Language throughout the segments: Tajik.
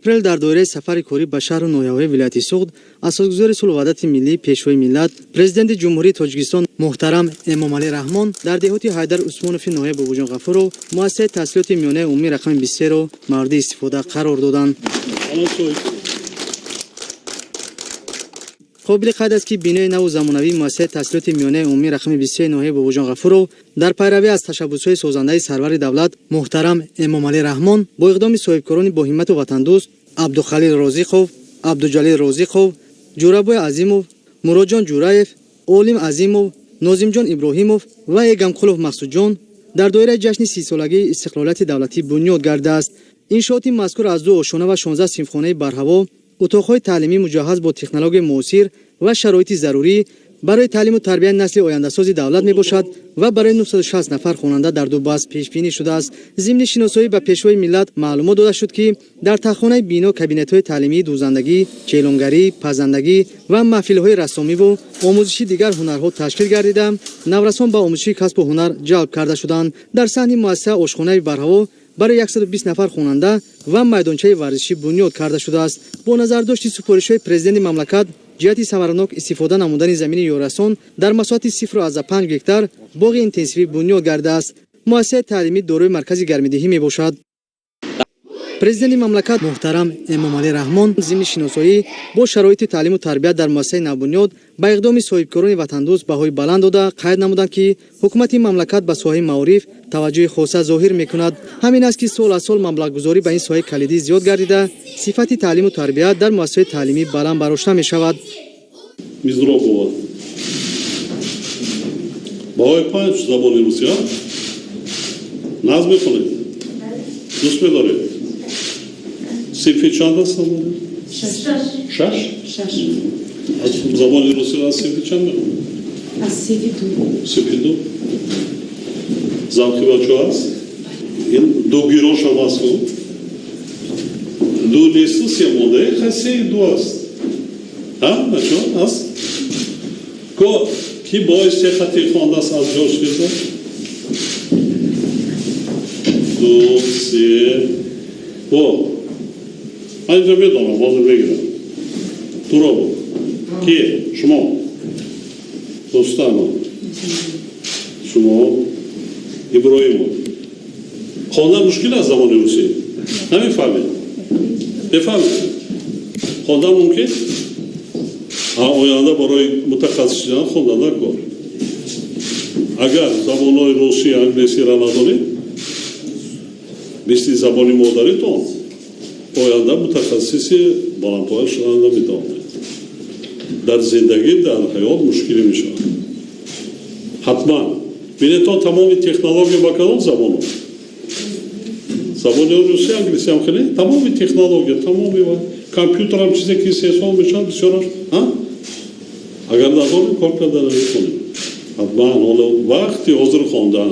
Апрел дар доираи сафари корӣ ба шаҳру ноҳияҳои вилояти Суғд асосгузори сулҳу ваҳдати миллӣ, Пешвои миллат, Президенти Ҷумҳурии Тоҷикистон муҳтарам Эмомалӣ Раҳмон дар деҳоти Ҳайдар Усмонови ноҳияи Бобоҷон Ғафуров муассисаи таҳсилоти миёнаи умумӣ рақами 23-ро мавриди истифода қарор доданд. Қобили қайд аст, ки бинои наву замонавии муассисаи таҳсилоти миёнаи умумӣ рақами 23 ноҳияи Бобоҷон Ғафуров дар пайравӣ аз ташаббусҳои созандаи сарвари давлат муҳтарам Эмомалӣ Раҳмон бо иқдоми соҳибкорони боҳиммату ватандӯст Абдухалил Розиқов, Абдуҷалил Розиқов, Ҷурабой Азимов, Муроҷон Ҷураев, Олим Азимов, Нозимҷон Иброҳимов ва Эгамқулов Мақсудҷон дар доираи ҷашни 30-солагии истиқлолияти давлатӣ бунёд гардааст. Иншооти мазкур аз ду ошона ва 16 синфхонаи барҳаво, утоқҳои таълимӣ муҷаҳҳаз бо технологияи муосир ва шароити зарурӣ барои таълиму тарбияи насли ояндасози давлат мебошад ва барои 960 нафар хонанда дар ду баст пешбинӣ шудааст. Зимни шиносоӣ ба Пешвои миллат маълумот дода шуд, ки дар таххонаи бино кабинетҳои таълимии дӯзандагӣ, челонгарӣ, пазандагӣ ва маҳфилҳои рассомиву омӯзиши дигар ҳунарҳо ташкил гардида, наврасон ба омӯзиши касбу ҳунар ҷалб карда шуданд. Дар саҳни муассиса ошхонаи барҳаво барои 120 нафар хонанда ва майдончаи варзишӣ бунёд карда шудааст. Бо назардошти супоришҳои президенти мамлакат ҷиҳати самаранок истифода намудани замини ёрасон дар масоҳати 0,5 гектар боғи интенсивӣ бунёд гардааст. Муассисаи таълимӣ дорои маркази гармидиҳӣ мебошад. Президенти мамлакат муҳтарам Эмомалӣ Раҳмон зимни шиносоӣ бо шароити таълиму тарбият дар муассисаи навбунёд ба иқдоми соҳибкорони ватандӯст баҳои баланд дода, қайд намуданд, ки ҳукумати мамлакат ба соҳаи маориф таваҷҷӯҳи хоса зоҳир мекунад. Ҳамин аст, ки сол аз сол маблағгузорӣ ба ин соҳаи калидӣ зиёд гардида, сифати таълиму тарбият дар муассисаҳои таълимӣ баланд барошта мешавад. Мизробова. Баҳои 5 забони русия. Нағз мехонед? Дӯст медоред? Синфи чанд аст забони? Шаш? Шаш. Аз забони русия аз синфи чанд мехонед? Аз синфи ду. Синфи ду. Завқи бачаҳо аст? Ин дугирошам аст. Ду несту се монда, хай се ду аст. Ҳа, бачаҳо, аст? Ко ки бои се хати хондааст, аз ҷош хеза? Ду, се. Бо. Ман инҷо медонам, ҳозир мегирам. Туро бо. Ки? Шумо. Дӯстано. Шумо Иброҳимов. Хондан мушкил аст забони русӣ? Намефаҳмед? Мефаҳмед? Хондан мумкин? Оянда барои мутахассис шудан хондан накор. Агар забонҳои русӣ, англисиро надонед, мисли забони модаритон, оянда мутахассиси баландпоя шудан наметавонед. Дар зиндагӣ, дар ҳаёт мушкилӣ мешавад. Ҳатман. Бинетон, тамоми технология ба кадом забоно? Забони русӣ, англисӣ ҳам хеле тамоми технология, тамоми компютерам, чизе ки истеҳсол мешавад, бисёраш, агар надонем, кор карда наметавонем. Ҳатман ҳоло вақти ҳозир хондан.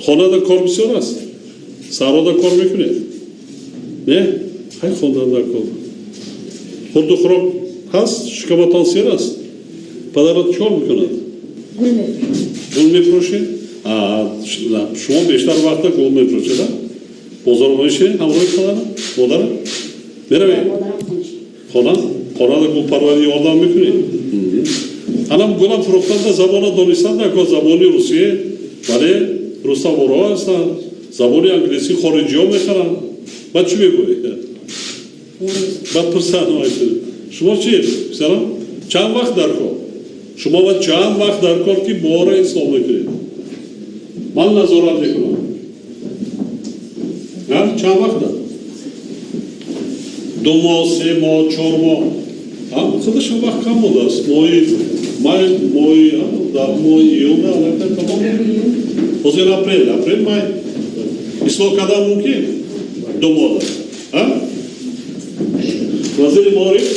Хонада кор бисёр аст. Саҳрода кор мекунед? Не? Хай, хондан дар кор. Хурду хӯрок ҳаст, шикаматон сер аст. Падарат чӣ мекунад? Гул мефурӯшед? Шумо бештар вақта гул мефурӯшед, бозор мешед ҳамроҳи падара, модара? Меравед? Хона? Хонада гулпарварӣ ёрдам мекунед? Анам гулам фурӯхтанда забона донистан дар забони русия, бале, руставоро ҳастанд, забони англисӣ хориҷиҳо мехаранд. Баъд чӣ мегӯед? Баъд пурсанд: шумо чи, писарам, чанд вақт дар кор? Шумо ба чанд вақт дар кор, ки бора ислом мекунед? Ман назорат мекунам. Чанд вақт? 2 моҳ, 3 моҳ, 4 моҳ. Худашон вақт кам будааст. Моҳи май, моҳи дар моҳи июн аллакай тамом. Ҳозир апрел, апрел, май. Ислоҳ кардан мумкин 2 моҳ. Вазири маориф,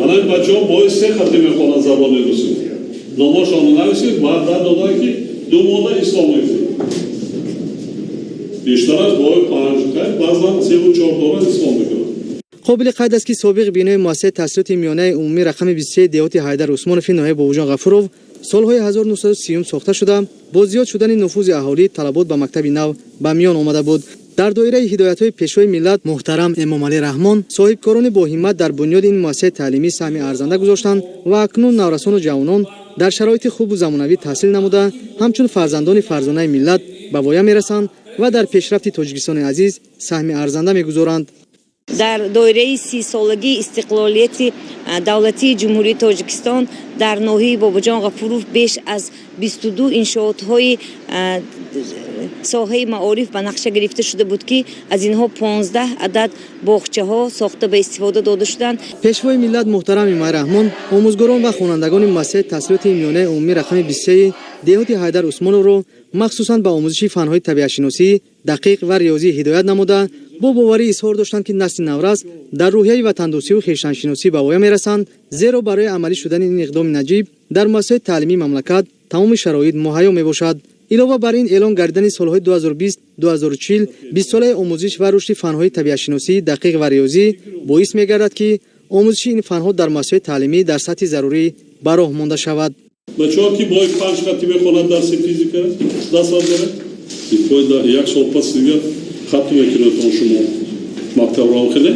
ана ин бачаҳо моҳи се хати мехонанд забони русӣ. Номошонро нависед, ваъда доданд, ки 2 моҳда ислоҳ мекунед. Бештар аз моҳи панҷ, баъзан севу чор доранд, ислоҳ мекунанд. Қобили қайд аст, ки собиқ бинои муассисаи таҳсилоти миёнаи умумӣ рақами 23 деҳоти Ҳайдар Усмонови ноҳияи Бобоҷон Ғафуров солҳои 1930 сохта шуда, бо зиёд шудани нуфузи аҳолӣ талабот ба мактаби нав ба миён омада буд. Дар доираи ҳидоятҳои Пешвои миллат муҳтарам Эмомалӣ Раҳмон, соҳибкорони боҳиммат дар бунёди ин муассисаи таълимӣ саҳми арзанда гузоштанд ва акнун наврасону ҷавонон дар шароити хубу замонавӣ таҳсил намуда, ҳамчун фарзандони фарзонаи миллат ба воя мерасанд ва дар пешрафти Тоҷикистони азиз саҳми арзанда мегузоранд. Дар доираи 30-солагии истиқлолияти давлатии Ҷумҳурии Тоҷикистон дар ноҳияи Бобоҷон Ғафуров беш аз 22 иншоотҳои соҳаи маориф ба нақша гирифта шуда буд, ки аз инҳо 15 адад боғчаҳо сохта ба истифода дода шуданд. Пешвои миллат муҳтарам Эмомалӣ Раҳмон омӯзгорон ва хонандагони муассисаи таҳсилоти миёнаи умумӣ рақами 23 деҳоти Ҳайдар Усмоновро махсусан ба омӯзиши фанҳои табиатшиносӣ, дақиқ ва риёзӣ ҳидоят намуда, бо боварӣ изҳор доштанд, ки насли наврас дар рӯҳияи ватандӯстиву хештаншиносӣ ба воя мерасанд, зеро барои амалӣ шудани ин иқдоми наҷиб дар муассисаи таълимии мамлакат тамоми шароит муҳайё мебошад. Илова бар ин, эълон гардидани солҳои 2020-2040 бистсолаи омӯзиш ва рушди фанҳои табиатшиносӣ, дақиқ ва риёзӣ боис мегардад, ки омӯзиши ин фанҳо дар муассисаҳои таълимӣ дар сатҳи зарурӣ ба роҳ монда шавад. Бачаҳо, ки бои панҷ хати мехонад, дарси физика даст дорад, як сол пас дигар хатм мекунедон шумо мактабро, хеле.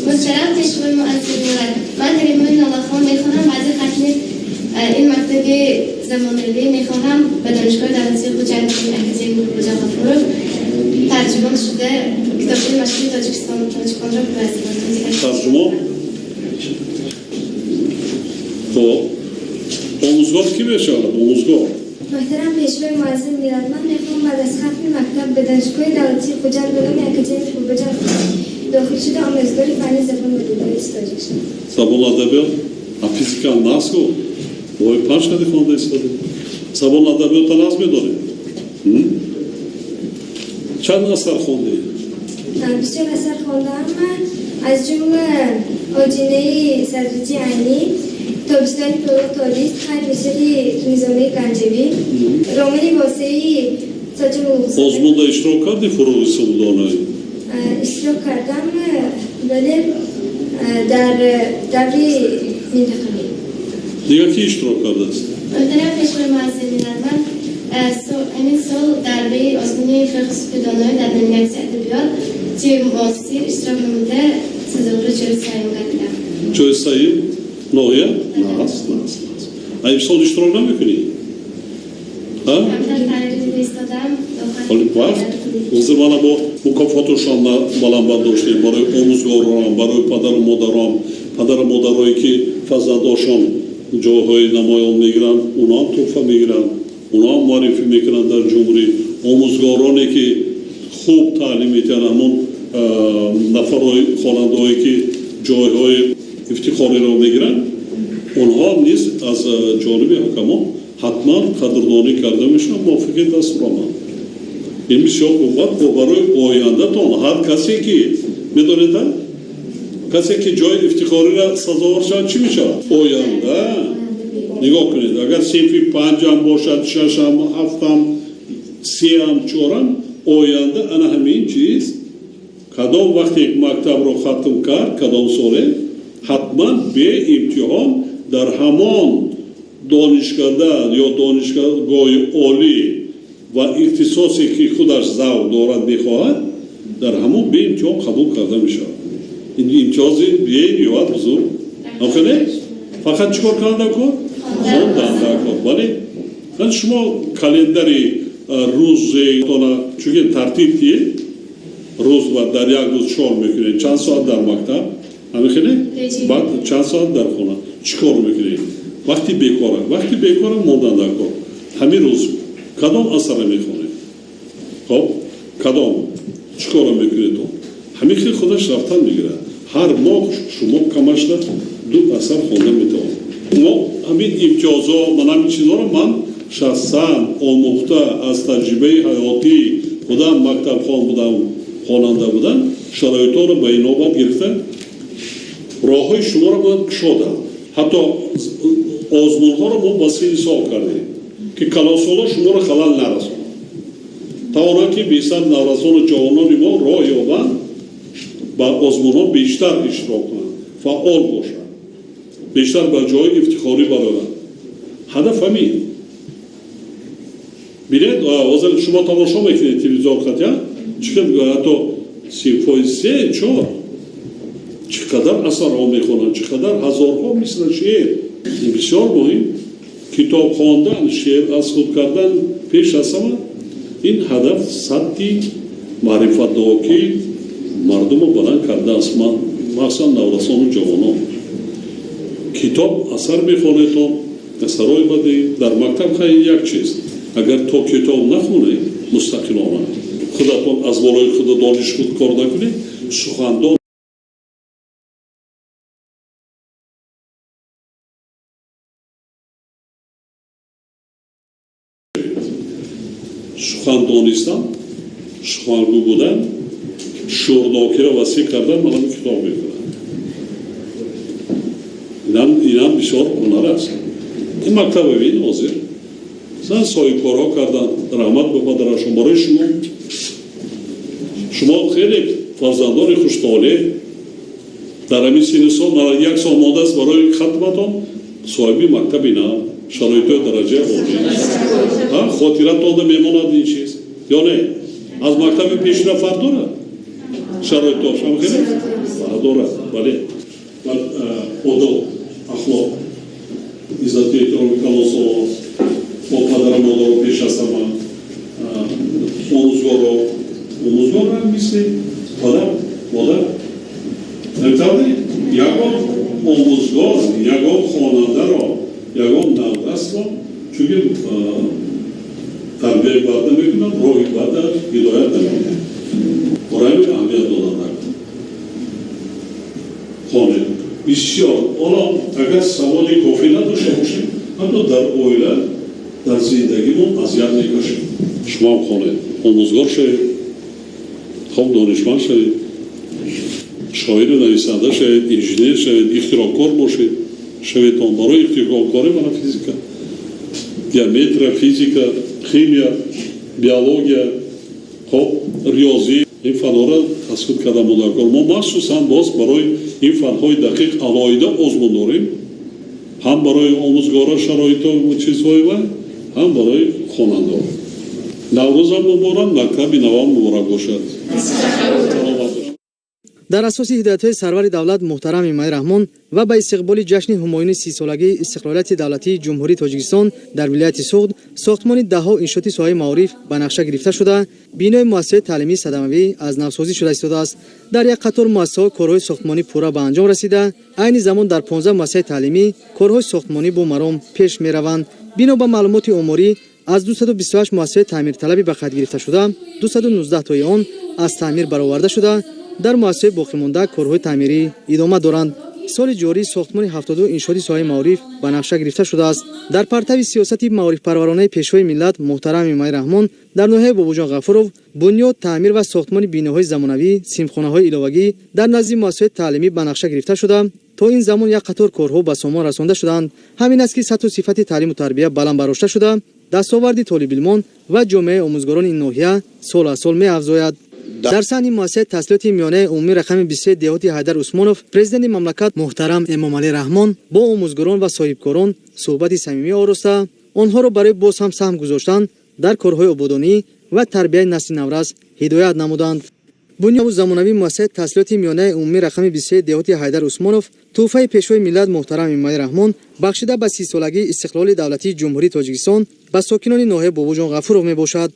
Муҳтарам Пешвои муаззами миллат, ман Римои Нолахон мехонам. Баъди хатми ин мактаби замонавӣ мехоҳам ба Донишгоҳи давлатии Хуҷанд, академик Бобоҷон Ғафуров тарҷумон шуда, китобҳои машҳури Тоҷикистон тоҷиконро ба забонҳои дигар. Тарҷумон. Хоб, омӯзгор кӣ мешавад, омӯзгор? Муҳтарам Пешвои муаззами миллат, ман мехоҳам баъд аз хатми мактаб ба Донишгоҳи давлатии Хуҷанд ба номи академик Бобоҷон дохил шуда, омӯзгори фанни забон ва адабиёти тоҷик шавам. Забон, адабиёт. А физика нағз ку, бои панҷ хати хонда истода, забон, адабиёта нағз медонед. Чанд асар хондӣ? Бисёр асар хондаам, аз ҷумла Одинаи Садриддин Айнӣ, Тобистони Фурӯғ Толист, Панҷ мисраи Низомии Ганҷавӣ, романи Восеи Соҷи. Озмунда иштирок кардӣ, «Фурӯғи субҳдонаӣ»? Иштирок кардам, вале дар даври минтақавӣ. Дигар ки иштирок кардааст? Муҳтарам Пешвои муаззами миллат, ман ҳамин сол дар рӯи озмуни «Фурӯғи субҳдонаӣ» дар номинатсияи адабиёт тими муосир иштирок намуда, сазовори ҷои сеюм гардидам. Ҷои сеюм ноҳия. Нағз, нағз, нағз. А имсол иштирок намекунӣ? Камтар тайёрӣ дида истодам. Ҳоли вақт ҳозир мана бо мукофотушон баланд бардоштем барои омӯзгорон, барои падару модарон. Падару модарое ки фарзандошон ҷойҳои намоён мегиранд, уноам тӯҳфа мегиранд, уноам муаррифӣ мекунанд дар ҷумҳурӣ. Омӯзгороне ки хуб таълим медиҳанд, ҳамон нафарҳои хонандаҳое ки ҷойҳои ифтихориро мегиранд, онҳо низ аз ҷониби ҳакамон ҳатман қадрдонӣ карда мешаванд мувофиқи дастуромад. Ин бисёр хуб бо барои ояндатон. Ҳар касе ки медонед, касе ки ҷои ифтихориро сазовор шавад, чӣ мешавад оянда? Нигоҳ кунед, агар синфи панҷам бошад, шашам, ҳафтам, сеам, чорам, оянда ана ҳамин чиз кадом вақте мактабро хатм кард, кадом соле, ҳатман беимтиҳон дар ҳамон донишкада ё донишгоҳи олӣ ва ихтисосе ки худаш завқ дорад, мехоҳад, дар ҳамон беимтиҳон қабул карда мешавад. Ин имтиёзи бениҳоят бузург охире. Фақат чӣ кор кардан кор? Хондан дар кор. Бале, шумо календари рӯзетона чунки тартиб диҳед, рӯз ва дар як рӯз чор мекунед, чанд соат дар мактаб, ҳамин хеле, баъд чанд соат дар хона, чӣ кор мекунед вақти бекора? Вақти бекора мондан дар кор. Ҳамин рӯз кадом асара мехонед, хоб, кадом чӣ кора мекунед, ҳамин хел худаш рафтан мегирад. Ҳар моҳ шумо камашда ду асар хонда метавонед. Мо ҳамин имтиёзо, ман ҳамин чизҳоро ман шахсан омӯхта, аз таҷрибаи ҳаётӣ, худам мактабхон будам, хонанда будам, шароитҳоро ба инобат гирифта, роҳҳои шуморо бояд кушодам. Ҳатто озмунҳоро мо ба синни сол кардем, ки калонсоло шуморо халал нарасонад, тавонанд ки бештар наврасону ҷавонони мо роҳ ёбанд, ба озмунҳо бештар иштирок кунанд, фаъол бошанд, бештар ба ҷои ифтихорӣ бароянд. Ҳадаф ҳамин. Бинед, ҳозир шумо тамошо мекунед телевизион қатъиян. Чӣ ҳатто синфҳои се, чор чӣ қадар асарҳо мехонанд, чӣ қадар ҳазорҳо мисра шеър. Ин бисёр муҳим. Китоб хондан, шеър аз худ кардан пеш аз ҳама ин ҳадаф сатҳи маърифатнокии мардумро баланд кардааст, махсусан наврасону ҷавонон. Китоб, асар мехонедон, асарҳои бадӣ дар мактаб хай як чиз. Агар то китоб нахонед, мустақилона худатон аз болои худа дониш худ кор накунед, сухандон сухан донистан, сухангӯ будан, шуурнокиро васеъ кардан манами китоб мекунад. Инам бисёр ҳунар аст. Ин мактаба бин, ҳозир зан соҳибкорҳо карданд, раҳмат ба падарашон. Барои шумо, шумо хеле фарзандони хуштолеъ дар ҳамин синну сол, як сол мондааст барои хатматон, соҳиби мактаби нав, шароитҳои дараҷаи олӣ. Хотиратонда мемонад ин чиз ё не? Аз мактаби пешина фарқ дорад шароитош? Ҳам хеле фарқ дорад, бале. Одоб, ахлоқ, иззату эҳтироми калонсолон, бо падару модаро, пеш аз ҳама омӯзгоро. Омӯзгорам мисли падар, модар. Наметавонӣ ягон омӯзгор ягон хонандаро, ягон наврасро, чунки тарбияи бад намекунад, роҳи бада ҳидоят намекунад. Барои ҳамин аҳамият додан накун. Хонед бисёр. Ҳоло агар саводи кофӣ надошта бошем, ҳатто дар оила, дар зиндагимон азият мекашем. Шумоам хонед, омӯзгор шавед, хоб донишманд шавед, шоиру нависанда шавед, инженер шавед, ихтироъкор бошед, шаветон. Барои ихтироъкорӣ мана физика, геометрия, физика, химия, биология, хоб, риёзӣ, ин фанҳоро аз худ карда мудакор. Мо махсусан боз барои ин фанҳои дақиқ алоҳида озмун дорем, ҳам барои омӯзгора шароиту чизҳои вай, ҳам барои хонандаҳо. Наврӯзам муборак, мактаби навам муборак бошад. Дар асоси ҳидоятҳои сарвари давлат муҳтарам Эмомалӣ Раҳмон ва ба истиқболи ҷашни ҳумоюни 30-солагии истиқлолияти давлатии Ҷумҳурии Тоҷикистон дар вилояти Суғд сохтмони даҳҳо иншооти соҳаи маориф ба нақша гирифта шуда, бинои муассисаи таълимии садамавӣ аз навсозӣ шуда истодааст. Дар як қатор муассисаҳо корҳои сохтмонӣ пурра ба анҷом расида, айни замон дар 15 муассисаи таълимӣ корҳои сохтмонӣ бо маром пеш мераванд. Бино ба маълумоти оморӣ, аз 228 муассисаи таъмирталаби ба қайд гирифташуда, 219 тои он аз таъмир бароварда шуда, дар муассисаи боқимонда корҳои таъмирӣ идома доранд. Соли ҷорӣ сохтмони 72 иншооти соҳаи маориф ба нақша гирифта шудааст. Дар партави сиёсати маорифпарваронаи Пешвои миллат муҳтарам Эмомалӣ Раҳмон дар ноҳияи Бобоҷон Ғафуров бунёд, таъмир ва сохтмони биноҳои замонавӣ, синфхонаҳои иловагӣ дар назди муассисаҳои таълимӣ ба нақша гирифта шуда, то ин замон як қатор корҳо ба сомон расонда шудаанд. Ҳамин аст, ки сатҳу сифати таълиму тарбия баланд бардошта шуда, дастоварди толибилмон ва ҷомеаи омӯзгорони ин ноҳия сол аз сол меафзояд. Дар саҳни муассисаи таҳсилоти миёнаи умумӣ рақами 23 деҳоти Ҳайдар Усмонов президенти мамлакат муҳтарам Эмомалӣ Раҳмон бо омӯзгорон ва соҳибкорон суҳбати самимӣ ороста, онҳоро барои боз ҳам саҳм гузоштан дар корҳои ободонӣ ва тарбияи насли наврас ҳидоят намуданд. Бунёду замонавии муассисаи таҳсилоти миёнаи умумӣ рақами 23 деҳоти Ҳайдар Усмонов тӯҳфаи Пешвои миллат муҳтарам Эмомалӣ Раҳмон бахшида ба 30-солагии истиқлоли давлатии Ҷумҳурии Тоҷикистон ба сокинони ноҳияи Бобоҷон Ғафуров мебошад.